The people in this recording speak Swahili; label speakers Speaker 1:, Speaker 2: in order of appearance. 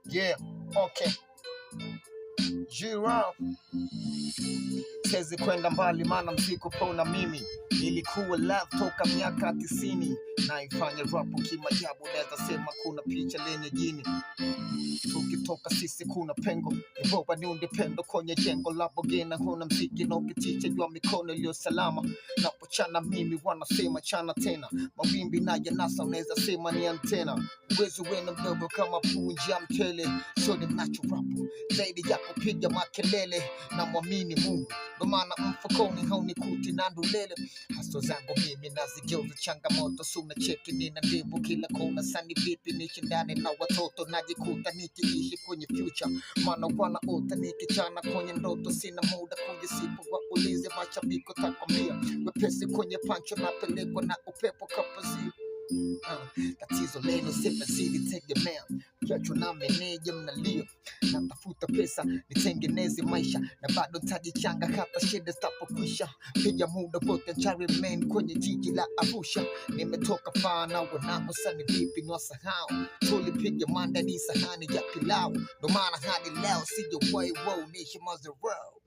Speaker 1: Yeah, okay. Giraffe. Siwezi kwenda mbali maana mziko pona mimi. Nilikuwa live toka miaka 90 naifanya rap kimajabu, naweza sema kuna picha lenye jini. Tukitoka sisi kuna pengo, niboba niunde pendo kwenye jengo la bogena. Huna mziki na ukitisha jua mikono iliyo salama. Napochana mimi wanasema chana tena, mawimbi na yanasa, unaweza sema ni antena. Uwezo wenu mdogo kama punji ya mchele, sio ni mnacho rap zaidi ya kupiga makelele. Na mwamini Mungu, ndo maana mfukoni haunikuti na ndulele. Haso zangu mimi nazigeuza changamoto, suna cheki nina ndivu kila kona. Sani vipi nishindane na watoto? Najikuta nikiishi kwenye future, maana wanaota nikichana kwenye ndoto. Sina muda kujisifu, waulize mashabiki takwambia, wepesi kwenye pancho napelekwa na upepo kapazio. Tatizo lenu simezidi tegemea kiachwa na meneja mnalia, natafuta pesa nitengeneze maisha na bado ntajichanga hata shida zitapokwisha. Piga muda wote man kwenye jiji la Arusha, nimetoka faa na wanangu sani vipi niwasahau? Tulipiga mandani sahani ya pilau, ndo maana hadi leo sijawahi waonesha mazarau.